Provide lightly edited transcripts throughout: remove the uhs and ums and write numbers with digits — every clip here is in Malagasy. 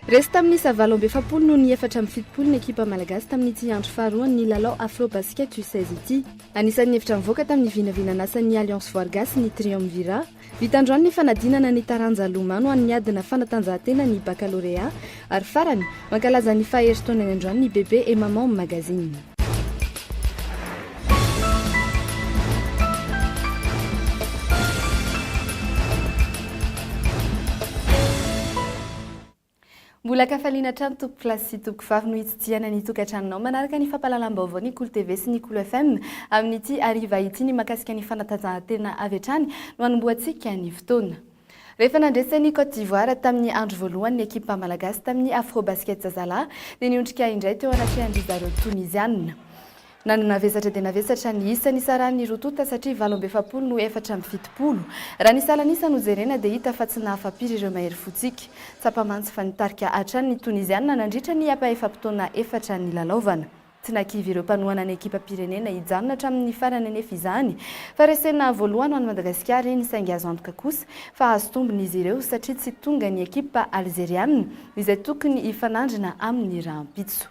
Resy tamin'ny isa 48 noho ny 74 ny ekipa malagasy tamin'ity andro faharoan'ny lalao Afrobasket U16 ity. Anisan'ny hevitra nivoaka tamin'ny vinavinan'asan'ny Alliance Voary Gasy ny Triumvirat. Vita androany ny fanadinana ny taranja lomano an'ny adina fanatanjahantena ny bakalorea ary farany, mankalaza ny faha herintaonany androany ny Bébé et Maman Magazine. Mbola an-kafaliana hatrany tompokolahy sy tompokovavy no hitsidihana ny tokantranonao manaraka ny fampahalalam-baovao ny Kolo TV sy ny Kolo FM amin'ity hariva ity ny mahakasika ny fanatanjahantena avy hatrany no hanombohantsika ny fotoana. Rehefa nandresy an'i Côte d'Ivoire tamin'ny andro voalohany ny ekipa malagasy tamin'ny Afrobasket zazalahy dia niondrika indray teo anatrehan-dry zareo Toniziana. Navesatra dia navesatra ny isa nisarahan'ny roa tonta satria 48 no 74. Raha ny salan'isa no jerena dia hita fa tsy nahafa-piry ireo mahery fontsika. Tsapa mantsy fa nitarika hatrany ny Tonizianina nandritra ny ampahefa-potoana efatra nilalaovana. Tsy nahakivy ireo mpanohana ny ekipam-pirenena hijanona hatramin'ny farany anefa izany. Faharesena voalohany ho an'i Madagasikara iny saingy azo antoka kosa fa hahazo tombony izy ireo satria tsy tonga ny ekipa alzerianina izay tokony hifanandrina aminy rahampitso.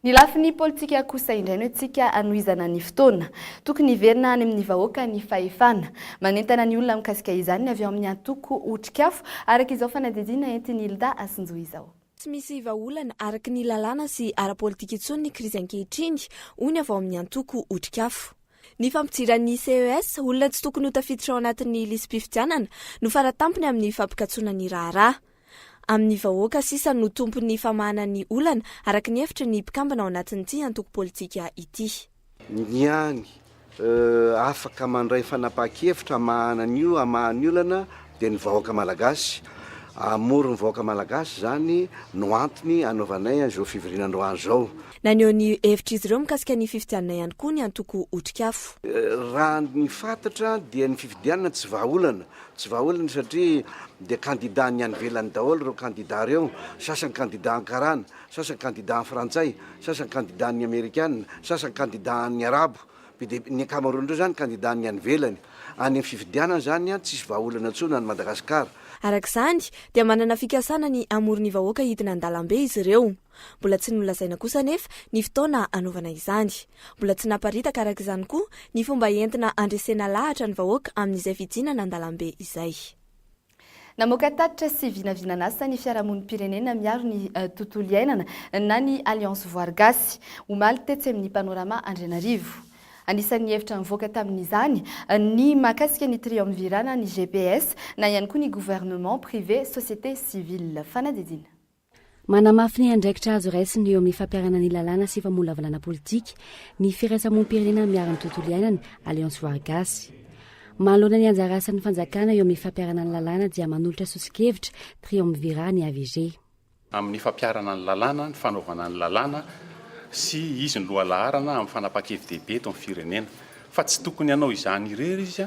Ny lafiny politika kosa indray no antsika hanohizana ny fotoana. Tokony hiverina any amin'ny vahoaka ny fahefana. Manentana ny olona mikasika izany ny avy ao amin'ny antoko Otrikafo, araka izao fanadihadiana entin'i Hilda Asinjo izao. Tsy misy vahaolana araka ny lalàna sy ara-politika intsony ny krizy ankehitriny, hoy ny avy ao amin'ny antoko Otrikafo. Ny fampidiran'ny CES, olona tsy tokony ho tafiditra ao anatin'ny lisi-pifidianana, no faratampony amin'ny fampikatsoana ny raharaha. Amin'ny vahoaka sisa no tompon'ny famahana ny olana, araka ny hevitry ny mpikambana ao anatin'ity antoko politika ity. Ny hany afaka mandray fanapahan-kevitra hamahana an'io, hamaha ny olana dia ny vahoaka malagasy. Hamory ny vahoaka malagasy izany no antony hanaovanay an'izao fivoriana androany izao. Naneho ny hevitr'izy ireo mikasika ny fifidianana ihany koa ny antoko Otrikafo. Raha ny fantatra dia ny fifidianana tsy vahaolana Tsy vahaolana satria dia kandida ny any ivelany daholo ireo kandida ireo, sasany kandida ny karana, sasany kandida ny frantsay, sasany kandida ny amerikana, sasany kandida ny arabo, be dia ny ankamaroan'ireo izany kandida ny any ivelany. Any amin'ny fifidianana izany tsisy vahaolana intsony any Madagasikara. Araka izany, dia manana fikasana ny hamory ny vahoaka hidina an-dalambe izy ireo. Mbola tsy nolazaina kosa anefa ny fotoana hanaovana izany. Mbola tsy naparitaka araka izany koa ny fomba entina handresena lahatra ny vahoaka amin'izay fidinana an-dalambe izay. Namoaka tatitra sy vinavinan'asa ny fiarahamonim-pirenena miaro ny tontolo iainana na ny Alliance Voary Gasy, omaly tetsy amin'ny Panorama Andrianarivo. Anisan'ny hevitra nivoaka tamin'izany ny mahakasika ny triumvirat na ny GPS na ihany koa ny gouvernement privé société civile. Fanadihadiana. Manamafy ny andraikitra azo raisina eo amin'ny fampiharana ny lalàna sy famolavolana politika ny firaisamonim-pirenena miaro ny tontolo iainana, Alliance Voary Gasy. Manoloana ny anjara asan'ny fanjakana eo amin'ny fampiharana ny lalàna dia manolotra soso-kevitra, triumvirat, ny AVG. Amin'ny fampiharana ny lalàna, ny fanaovana ny lalàna sy izy no lohalaharana amin'ny fanapahan-kevi-dehibe eto amin'ny firenena. Fa tsy tokony hanao izany irery izy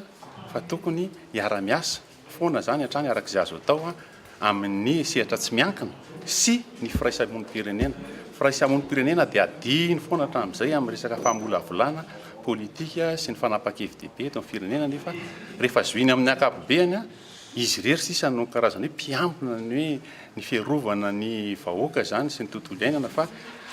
fa tokony hiara-miasa foana izany hatrany araka izay azo atao amin'ny sehatra tsy miankina sy ny firaisamonim-pirenena. Firaisamonim-pirenena dia adino foana hatramin'izay amin'ny resaka famolavolana politika sy ny fanapahan-kevi-dehibe eto amin'ny firenena nefa rehefa zohina amin'ny ankapobeny izy irery sisa no karazana hoe mpiambina ny hoe ny fiarovana ny vahoaka izany sy ny tontolo iainana fa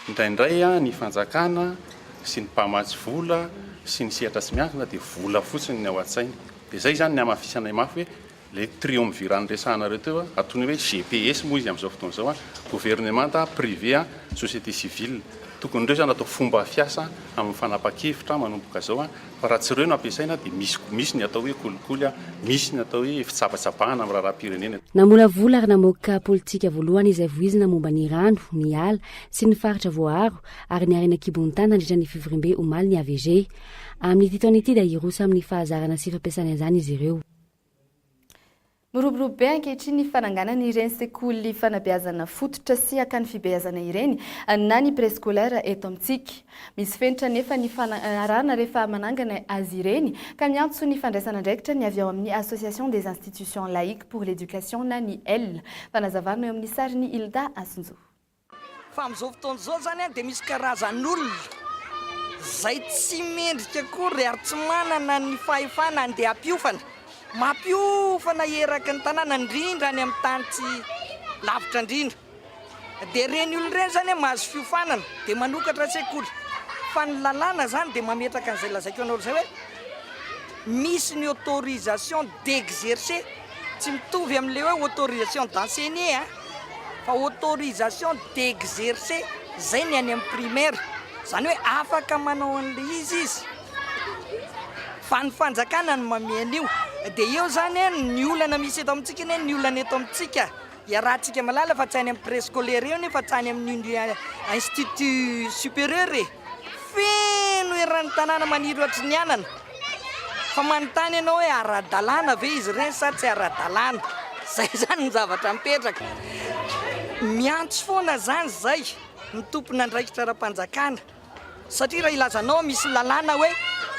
indraindray ny fanjakana sy ny mpamatsy vola sy ny sehatra tsy miankina dia vola fotsiny ny ao an-tsainy. Dia izay izany ny hamafisanay mafy hoe ilay triumvirat niresahanareo teo, antsoina hoe GPS moa izy amin'izao fotoana izao, governemanta, privé, société civile. Tokony ireo izany atao fomba fiasa amin'ny fanapahan-kevitra manomboka izao, fa raha tsy ireo no ampiasaina dia misy misy ny atao hoe kolikoly, misy ny atao hoe fitsabatsabahana amin'ny raharaham-pirenena. Namolavola ary namoaka politika voalohany izay voizina momba ny rano, ny ala sy ny faritra voaaro ary ny harena an-kibon'ny tany nandritra ny fivoriambe omaly ny AVG. Amin'ity taona ity dia hiroso amin'ny fahazarana sy fampiasana izany izy ireo. Miroborobo be ankehitriny ny fananganana ireny sekoly fanabeazana fototra sy akany fibeazana ireny na ny préscolaire eto amintsika. Misy fenitra anefa ny fanarahana rehefa manangana azy ireny ka miantso ny fandraisana andraikitra ny avy ao amin'ny Association des institutions laïques pour l'éducation na ny elle. Fanazavana eo amin'ny sarin'i Hilda Asinjo. Fa amin'izao fotoana izao izany dia misy karazan'olona izay tsy mendrika akory ary tsy manana ny fahefana handeha hampiofana. Mampiofana eraky ny tanàna, indrindra any amin'ny tany tsy. lavitra indrindra. Dia ireny olona ireny izany mahazo fiofanana dia manokatra sekoly. Fa ny lalàna izany dia mametraka an'izay lazaiko anao izay hoe misy ny autorisation d'exercer, tsy mitovy amin'ilay hoe autorisation d'enseigner an, fa autorisation d'exercer, izay ny any amin'ny primaire. Izany hoe afaka manao an'ilay izy izy. Fa ny fanjakana no mamehy an'io. Dia eo izany an, ny olana misy eto amintsika anie, ny olana eto amintsika, iarahantsika mahalala fa tsy any amin'ny préscolaire eo nefa tsy any amin'ny institut supérieur e. Feno eran'ny tanàna maniry ohatry ny anana. Fa manontany ianao hoe ara-dalàna ve izy ireny sa tsy ara-dalàna? Izay izany ny zavatra mipetraka. Miantso foana izany izay ny tompon'andraikitra ara-panjakana. Satria raha ilazanao misy lalàna hoe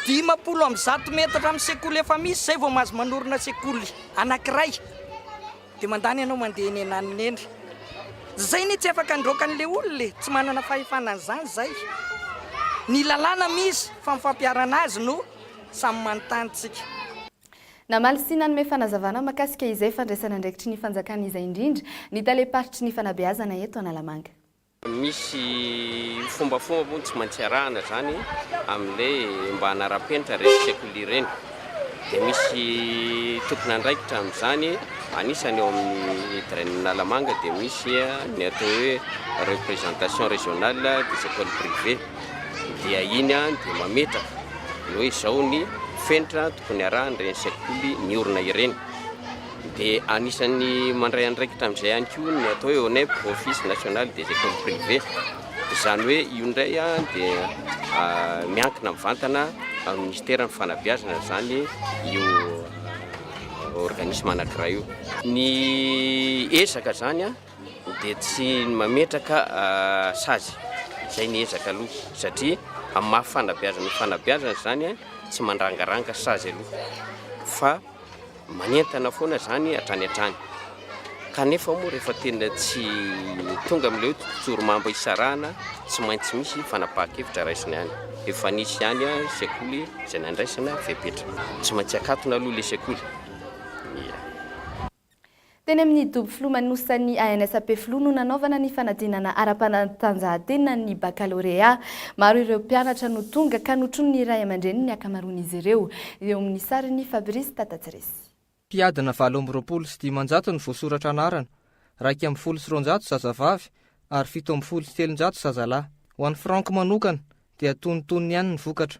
150 metatra amin'ny sekoly efa misy izay vao mahazo manorina sekoly anankiray dia mandany ianao mandeha eny ananona eny. Izay anie tsy afaka handroaka an'ilay olona e, tsy manana fahefana an'izany izay. Ny lalàna misy fa ny fampiharana azy no samy manontany tsika. Namaly sy nanome fanazavana makasika izay fandraisan'andraikitry ny fanjakana izay indrindra ny talem-paritry ny fanabeazana eto Analamanga. Misy fombafomba moa tsy maintsy arahana izany amin'ilay mba hanara-penitra ireny sekoly ireny. Dia misy tompon'andraikitra amin'izany, anisany eo amin'ny DREN Analamanga dia misy ny atao hoe représentation régionale des écoles privées. Dia iny dia mametraka ny hoe izao ny fenitra tokony harahan'ireny sekoly miorina ireny. Dia anisan'ny mandray andraikitra amin'izay ihany koa ny atao hoe ONEP, Office National des Ecoles Privées. Izany hoe io indray dia miankina mivantana amin'ny minisiteran'ny fanabeazana izany io organisme anankiray io. Ny ezaka izany dia tsy ny mametraka sazy, izay ny ezaka aloha satria amin'ny maha fanabeazana ny fanabeazana izany tsy mandrangaranga sazy aloha fa Manentana foana izany hatrany hatrany. Kanefa moa rehefa tena tsy tonga amin'ilay hoe tsorimamba isarahana, tsy maintsy misy fanapahan-kevitra raisina ihany. Efa nisy ihany sekoly izay nandraisana fepetra. Tsy maintsy akatona aloha ilay sekoly. Ia. Teny amin'ny dobo filomanosan'ny ANS Ampefiloha no nanaovana ny fanadinana ara-panatanjahantena ny bakalorea. Maro ireo mpianatra no tonga ka notronin'ny ray aman-dreniny ny ankamaroan'izy ireo. Eo amin'ny sarin'i Fabrice Tatatsiresy. Mpiadina 528 no voasoratra anarana, 211 zazavavy ary 317 zazalahy. Ho an'i Franck manokana dia antonontonony ihany ny vokatra.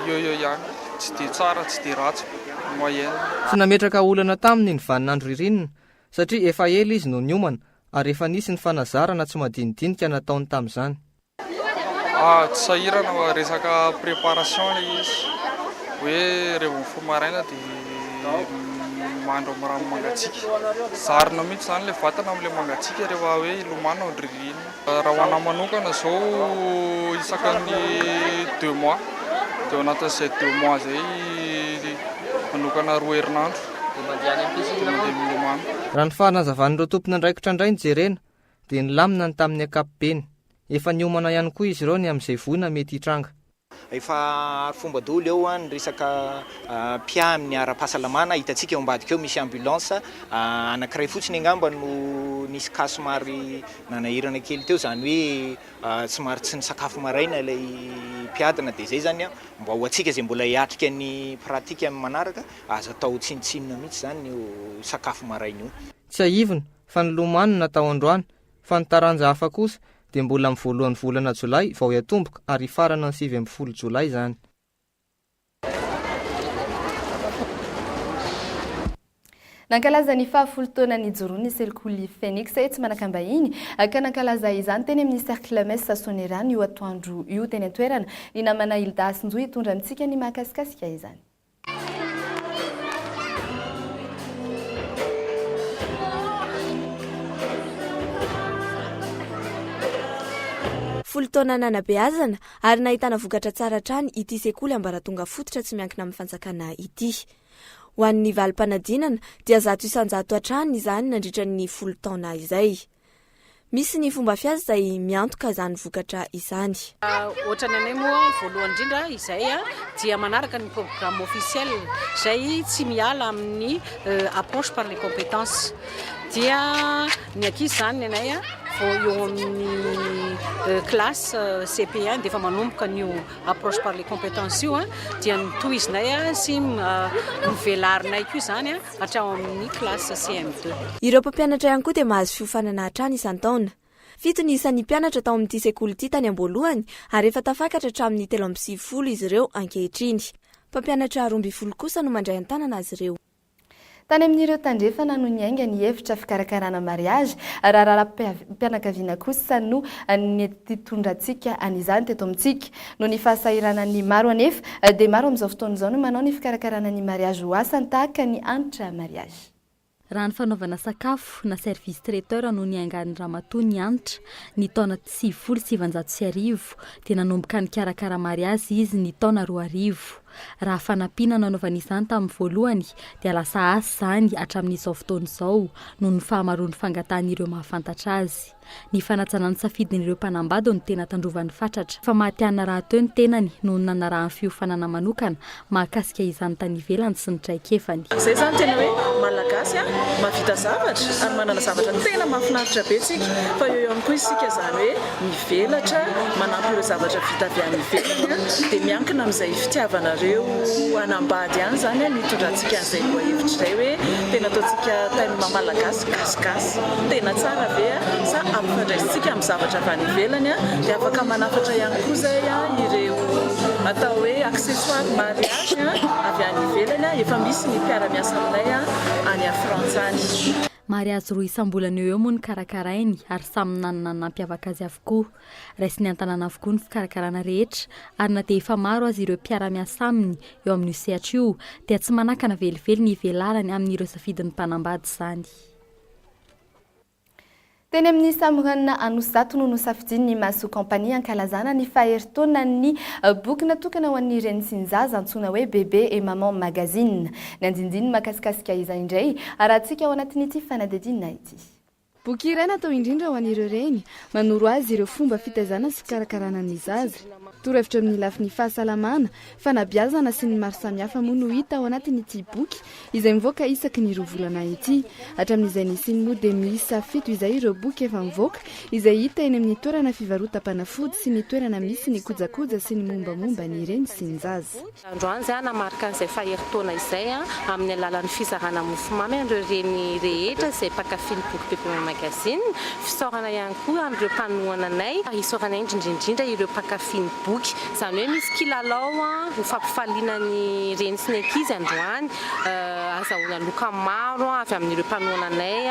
Eo eo ihany, tsy dia tsara tsy dia ratsy, moyenne. Tsy nametraka olana taminy ny vaninandro ririnina satria efa ela izy no niomana ary efa nisy ny fanazarana tsy madinidinika nataony tamin'izany. Ah, tsy sahirana fa resaka préparation ilay izy, hoe rehefa mifoha maraina dia mandro amin'ny rano mangatsiaka, zarina mihitsy izany ilay vatana amin'ilay mangatsiaka rehefa hoe hilomano ny ririnina. Raha ho an'ahy manokana izao isaka ny deux mois, dia ao anatin'izay deux mois izay manokana roa herinandro dia mandeha milomano. Raha ny fanazavan'ireo tompon'andraikitra indray no jerena dia nilamina ny tamin'ny ankapobeny. Efa niomana ihany koa izy ireo ny amin'izay voina mety hitranga. Efa arifomba daholo eo ny resaka mpiahy amin'ny ara-pahasalamana, hitantsika eo ambadika eo misy ambulance anankiray fotsiny angamba no nisy cas somary nanahirana kely teo, izany hoe somary tsy nisakafo maraina ilay mpiadina dia izay izany mba ho antsika izay mbola hiatrika ny pratique amin'ny manaraka, aza atao tsinontsinona mihitsy izany io sakafo maraina io. Tsiahivina fa ny lomano natao androany fa ny taranja hafa kosa dia mbola amin'ny voalohan'ny volana jolay vao hiatomboka ary hifarana ny 19 jolay izany. Nankalaza ny fahafolo taona nijoroany ny Selkoly Phoenix etsy Manakambahiny ka nankalaza izany teny amin'ny Cercle Mess Soanierana io atoandro io teny an-toerana ny namana Hilda Hasinjo hitondra amintsika ny mahakasikasika izany. Folo taona nanabeazana ary nahitana vokatra tsara hatrany ity sekoly ambaratonga fototra tsy miankina amin'ny fanjakana ity. Ho an'ny valim-panadinana dia 100% hatrany izany nandritra ny folo taona izay. Misy ny fomba fiasa izay miantoka izany vokatra izany. Ohatran'ny anay moa voalohany indrindra izay dia manaraka ny programme officiel izay tsy miala amin'ny approche par les compétences. Dia ny ankizy izany ny anay vao eo amin'ny classe CP1 dia efa manomboka an'io approche par les compétences io dia notohizinay sy novelarinay koa izany. hatrao amin'ny classe CM2. Ireo mpampianatra ihany koa dia mahazo fiofanana hatrany isan-taona. Fito ny isan'ny mpianatra tao amin'ity sekoly ity tany am-boalohany ary efa tafakatra hatramin'ny 93 izy ireo ankehitriny. Mpampianatra 12 kosa no mandray an-tanana azy ireo. Tany amin'ireo tandrefana no niainga ny hevitra fikarakarana mariazy, raha raharaham-pianakaviana kosa no nitondrantsika an'izany teto amintsika. Noho ny fahasahiranan'ny maro anefa dia maro amin'izao fotoana izao no manao ny fikarakarana ny mariage ho asany tahaka ny hanitra mariage. Raha ny fanaovana sakafo na service traiteur no niaingan'ny ramatoa niantra ny taona 1990 dia nanomboka nikarakara mariazy izy ny taona 2000. Raha fanampiana no nanaovany izany tamin'ny voalohany dia lasa asa izany hatramin'izao fotoana izao noho ny fahamaroan'ny fangatahan'ireo mahafantatra azy. Ny fanajana ny safidin'ireo mpanambady no tena tandrovany fatratra. Efa matihanina rahateo ny tenany noho ny nanarahany fiofanana manokana mahakasika izany tany ivelany sy ny traikefany. Izay izany tena hoe Malagasy mahavita zavatra ary manana zavatra tena mahafinaritra be tsika fa eo ihany koa isika izany hoe mivelatra manampy ireo zavatra vita avy any ivelany dia miankina amin'izay fitiavanareo hanambady ihany izany ny hitondrantsika an'izay lohahevitra izay hoe tena ataontsika thème Malagasy gasigasy. Tena tsara ve sa ampifandraisintsika amin'ny zavatra avy any ivelany dia afaka manafatra ihany koa izay ireo atao hoe accessoires mariage avy any ivelany efa misy ny mpiara-miasa aminay any Frantsa any. Mariazy roa isam-bolana eo eo moa no karakarainy ary samy nanana ny nampiavaka azy avokoa. Raisiny an-tanana avokoa ny fikarakarana rehetra ary na dia efa maro aza ireo mpiara-miasa aminy eo amin'io sehatra io dia tsy manakana velively ny hivelarany amin'ireo safidin'ny mpanambady izany. Teny amin'ny Samrun Anosizato no nosafidian'ny Maso Company hankalazana ny faha-herintaonan'ny boky natokana ho an'ny reny sy ny zaza antsoina hoe Bébé et Maman Magazine. Ny andinindininy mahakasikasika izany indray arahantsika ao anatin'ity fanadihadiana ity. Boky iray natao indrindra ho an'ireo reny, manoro azy ireo fomba fitaizana sy fikarakarana ny zaza. Torohevitra amin'ny lafiny fahasalamana, fanabeazana sy ny maro samihafa moa no hita ao anatin'ity boky izay mivoaka isaky ny roa volana ity. Hatramin'izay nisiany moa dia miisa fito izay ireo boky efa mivoaka izay hita eny amin'ny toerana fivarotam-panafody sy ny toerana misy ny kojakoja sy ny mombamomba ny reny sy ny zaza. Androany izahay hanamarika an'izay faha-herintaona izay amin'ny alalan'ny fizarana mofomamy an'ireo reny rehetra izay mpankafy ny boky Bebe Mama Magazine. Fisaorana ihany koa an'ireo mpanohana anay ary isaorana indrindra indrindra ireo mpankafy ny boky. Izany hoe misy kilalao ho fampifaliana ny reny sy ny ankizy androany. Azahoana loka maro avy amin'ireo mpanohana anay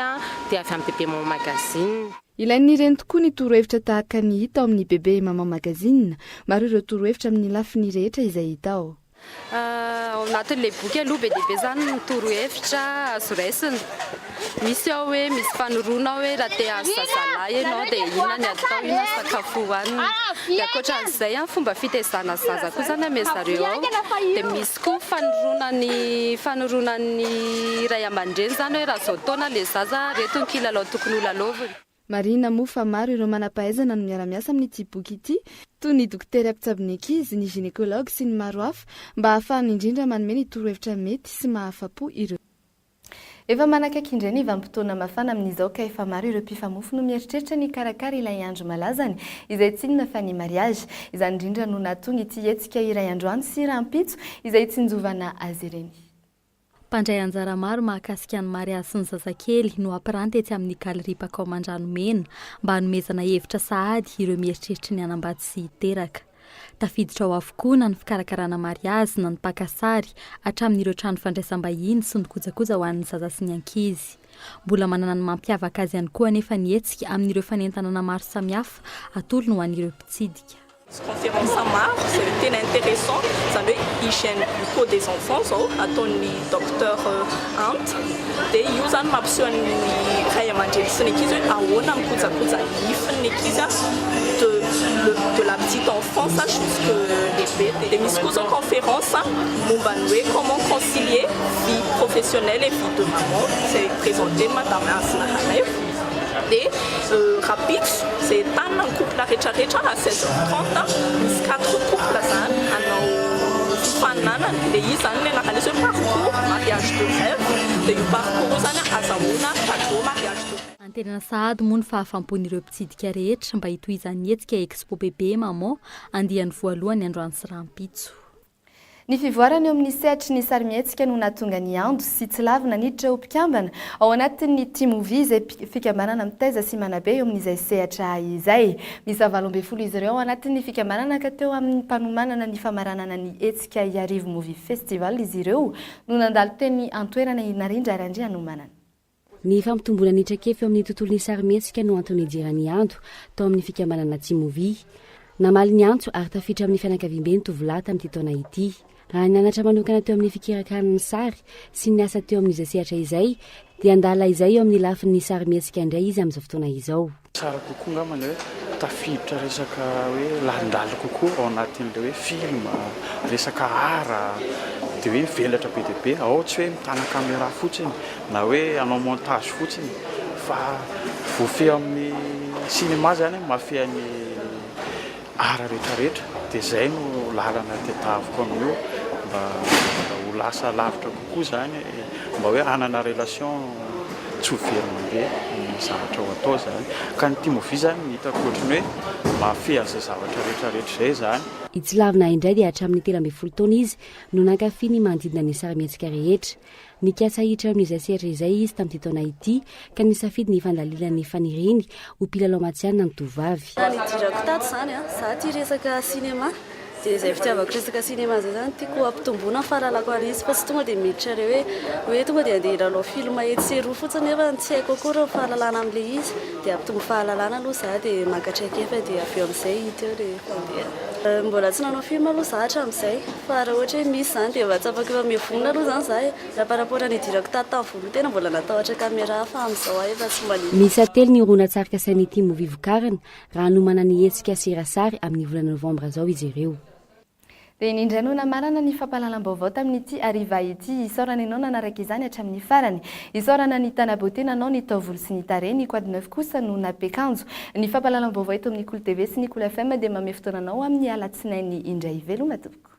dia avy amin'ny Bebe Maman Magazine. Ilain'ny reny tokoa ny torohevitra tahaka ny hita ao amin'ny Bebe et Maman Magazine. Maro ireo torohevitra amin'ny lafiny rehetra izay hita ao. Ao anatin'ilay boky aloha be dia be izany ny torohevitra azo raisina. Misy ao hoe misy fanoroana ao hoe raha te hahazo zazalahy ianao dia inona ny atao, inona ny sakafo hohanina. Dia ankoatran'izay an, fomba fitaizana zaza koa izany ame zareo ao. Dia misy koa fanoroana ny fanoroana ny ray aman-dreny izany hoe raha izao taona ilay zaza, ireto ny kilalao tokony holalaovina. Marihina moa fa maro ireo manam-pahaizana no miara-miasa amin'ity boky ity, toy ny dokotera mpitsabo ny ankizy, ny gynécologue sy ny maro hafa, mba hahafahany indrindra manome ny torohevitra mety sy mahafa-po ireo. Efa manakaiky indray ny vanim-potoana mafana amin'izao ka efa maro ireo mpifamofo no mieritreritra ny hikarakara ilay andro malazany, izay tsy inona fa ny mariazy. Izany indrindra no nahatonga ity hetsika iray androany sy rahampitso izay hitsinjovana azy ireny. Mpandray anjara maro mahakasika ny mariazy sy ny zazakely no hampiranty etsy amin'ny Galerie Pacôme Andranomena mba hanomezana hevitra sahady ireo mieritreritra ny hanambady sy hiteraka. Tafiditra ao avokoa na ny fikarakarana mariazy na ny mpaka sary hatramin'ireo trano fandraisam-bahiny sy ny kojakoja ho an'ny zaza sy ny ankizy. Mbola manana ny mampiavaka azy ihany koa anefa ny hetsika amin'ireo fanentanana maro samihafa atolony ho an'ireo mpitsidika. Misy conférence maro izay tena intéressant, izany hoe hygiène bucco des enfants izao ataon'ny docteur Anta, dia io izany mampiseho an'ny ray aman-dreny sy ny ankizy hoe ahoana mikojakoja ny nifin'ny ankizy de de la petite enfance jusque lehibe, dia misy koa izao conférence momba ny hoe comment concilier vie professionnelle et vie de maman izay présenter-n'i madame Hasina Ranaivo. Dia rahampitso izay entanina ny couple rehetrarehetra à 16 heures 30 misy quatre couple zany hanao fifaninanana. Dia izy zany ny anaran'izy hoe parcours mariage de rêve. Dia io parcours io zany azahoana cadeau mariage de rêve. Antenana sahady moa ny fahafampon'ireo mpitsidika rehetra mba hitohizan'ny hetsika Expo Bébé et Maman andiany voalohany androany sy rahampitso. Ny fivoarana eo amin'ny sehatry ny sarimihetsika no nahatonga an'i Ando sy Tsilavina niditra ho mpikambana ao anatin'ny T-Movie izay fikambanana mitaiza sy manabe eo amin'izay sehatra izay. Miisa 18 izy ireo ao anatin'ny fikambanana ka teo amin'ny mpanomanana ny famaranana ny hetsika Iarivo Movie Festival izy ireo no nandalo teny an-toerana i Narindra Randrianomanana. Ny fampitomboana ny traikefa eo amin'ny tontolon'ny sarimihetsika no antony nidiran'i Ando tao amin'ny fikambanana Tsimovia. Namaly ny antso ary tafiditra amin'ny fianakaviambe ny tovolahy tamin'ity taona ity. Raha nianatra manokana teo amin'ny fikirakarana ny sary sy ny asa teo amin'izay sehatra izay dia handala izay eo amin'ny lafiny sarimihetsika indray izy amin'izao fotoana izao. Tsara kokoa angamba ny hoe tafiditra resaka hoe lalindalina kokoa ao anatin'ilay hoe film, resaka art, dia hoe mivelatra be dia be. Ao tsy hoe mitana caméra fotsiny na hoe hanao montage fotsiny fa voafehy amin'ny cinéma izany, mahafehy ny art rehetrarehetra. Dia izay no lalana tadiaviko amin'io mba ho lasa lavitra kokoa izany, mba hoe hanana relation tsy ho very mandeha ny zavatra ho atao izany. Ka ny Team-Movie izany no hitako ohatran'ny hoe mahafehy an'izay zavatra rehetrarehetra izay izany. I Tsilavina indray dia hatramin'ny 13 taona izy no nankafy ny manodidina ny sarimihetsika rehetra. Nikasa hiditra amin'izay sehatra izay izy tamin'ity taona ity ka nisafidy ny fandalinany ny faniriany ho mpilalao matihanina ny tovovavy. Raha ny idirako tato izany an, za tia resaka cinéma, dia izay fitiavako resaka cinéma izay izany tiako hampitomboina ny fahalalako an'izy fa tsy tonga dia miditra re hoe hoe tonga dia andeha hilalao film etsy sy eroa fotsiny nefa tsy haiko akory ny fahalalana amin'ilay izy, dia hampitombo fahalalana aloha za dia maka traikefa dia avy eo amin'izay hita eo ilay fandeha. Mbola tsy nanao film aloha za hatramin'izay fa raha ohatra hoe misy izany dia efa tsapako efa miha-vonona aloha izany za e. Raha par rapport ny nidirako tato tamin'ny voalohany tena mbola natahotra caméra fa amin'izao aho efa tsy maninona. Miisa telo ny horonantsary kasain'ity Movie vokarina raha hanomana ny hetsika Sera Sary amin'ny volana novambra izao izy ireo. Dia iny indray no namarana ny fampahalalam-baovao tamin'ity hariva ity. Isaorana ianao nanaraka izany hatramin'ny farany. Isaorana ny Tana Beauté nanao ny taovolo sy ny tarehy. Ny Quad Neuf kosa no nampiakanjo. Ny fampahalalam-baovao eto amin'ny Kolo TV sy ny Kolo FM dia mamehy fotoana anao amin'ny alatsinainy indray. Veloma tompoko.